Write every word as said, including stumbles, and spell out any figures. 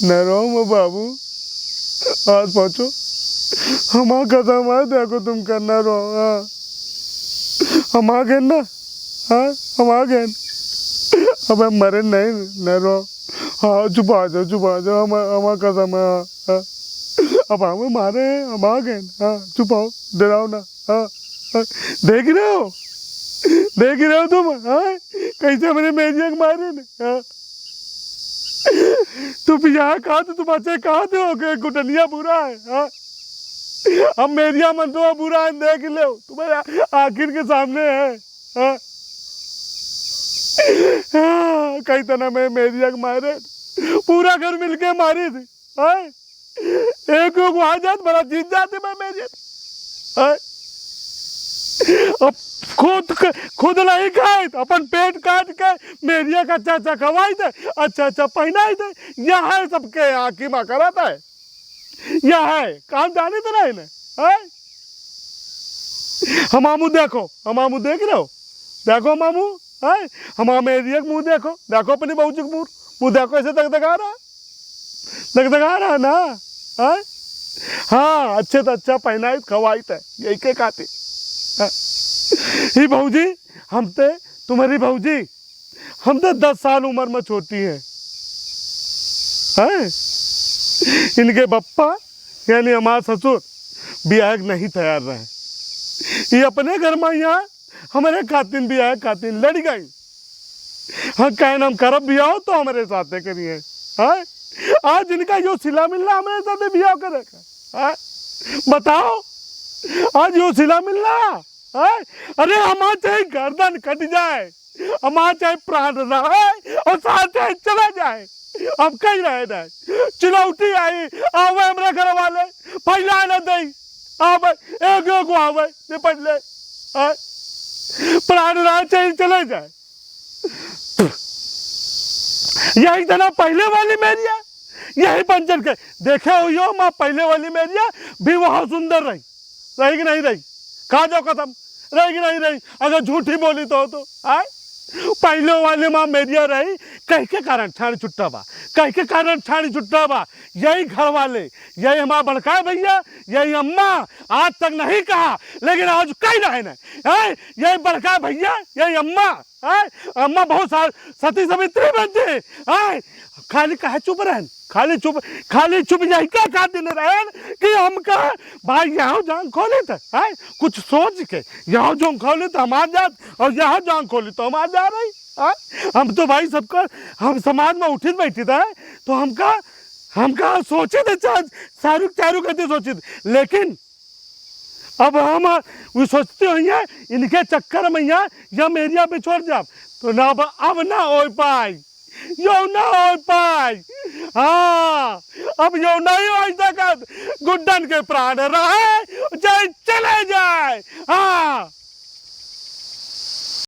न रो मैं बाबू, आज पहुँचो, हमार कसम है, देखो तुम करना रो, हाँ, हम आ गए ना, हाँ, हम आ गए, अब हम मरे नहीं, न रो, हाँ, चुप आ जाओ, चुप आ जाओ, हम, हमार कसम है, हाँ, हाँ, अब हमें मारे हैं, हम आ गए, हाँ, चुप आओ, डराओ ना, हाँ, हाँ, देख रहे हो, देख रहे हो तुम, हाँ, कैसे हमरे मेरिया के मारे ने, हाँ। तू बियाह कहा तो तुम अच्छे कहा थे हो कि गुटनिया बुरा है, हाँ? हम मेरिया मन तो बुरा है, देख ले, तुम्हारे आँखिन के सामने है, हाँ? हाँ, कई तना मैं मेरिया के मारे, पूरा घर मिलके मारी थी, हाँ? एक लोग वहाँ जात बड़ा जीत जाते मैं मेरिया, हाँ? अब खुद क-, खुद नहीं खाए तो अपन पेट काट के मेरिया का अच्छा अच्छा खवाई दे, अच्छा अच्छा पहनाई दे, यह है सबके आँखी मा करत है, यह है काम जाने तो नहीं ने, हैं? हम मामू देखो, हम मामू देख रहे हो, देखो मामू, हैं? हम मेरिया के मुँह देखो, देखो अपनी बहू जी के मुँह, मुँह देखो ऐसे दगदगा रहा, दगदगा रहा ना, हैं? हाँ, अच्छे तो अच्छा पहनाई खवाई थे, यही के खातिर, हाँ? ही भौजी, हम ते तुम्हारी भौजी, हम तो दस साल उम्र में छोटी हैं, हैं? इनके बप्पा यानी हमार ससुर बियाह के नहीं तैयार रहे। ये अपने घर में यहाँ हमारे खातिन बियाह खातिन लड़ गई। हाँ, कहे हम करब बियाह तो हमारे साथे करिए। हाँ, आज इनका यो सिला मिलना हमारे साथे बियाह करेगा। हाँ, बताओ, आज यो सिला मिलना, हैं? अरे, हमार चाहे गर्दन कट जाए, हमार चाहे प्राण रहे और साथ चाहे चला जाए, हम कहीं रहे नहीं। चिलौटी आई, आवे हमरा घर वाले, फैला न दई, आवे, एक एक आवे, निपट ले, हैं? प्राण रहे चाहे चले जाए। यही तना पहले वाली मेरिया, यही पंचर के देखे हुई हो माँ, पहले वाली मेरिया भी वहाँ सुंदर रही, रही कि नहीं रही? खा जाओ कसम, रही कि नहीं रही? अगर झूठी बोली तो, तो आए, पहले वाली माँ मेरिया रही, कह के कारण छाड़ी छुट्टा बा, कह के कारण छाड़ी छुट्टा बा। यही घर वाले, यही हमारा बड़का भैया, यही अम्मा आज तक नहीं कहा, लेकिन आज कही रहे न, हैं? यही बड़का भैया, यही अम्मा, हैं? अम्मा बहुत सार-, सती सावित्री बनते, हैं? खाली काहे चुप रहन? खाली चुप, खाली चुप यही का, का दिन रहन कि हमका भाई यहाँ जान खोले थे, हैं? कुछ सोच के यहाँ जान खोले तो हमार जात और यहाँ जान खोले तो हमार जा रही, हैं? हम तो भाई सबका, हम समाज में उठित बैठित है तो हमका, हमका सोचित है, चाहे चारू, चारू कहते सोचित, लेकिन अब हम उ सोचते होइए, इनके चक्कर में यहाँ या मेरिया पे छोड़ जाब, तो ना अब, अब ना हो पाई, यो ना हो पाई। हाँ, अब यो नहीं हो सकत। गुड्डन के प्राण रहे, चाहे चले जाए। हाँ,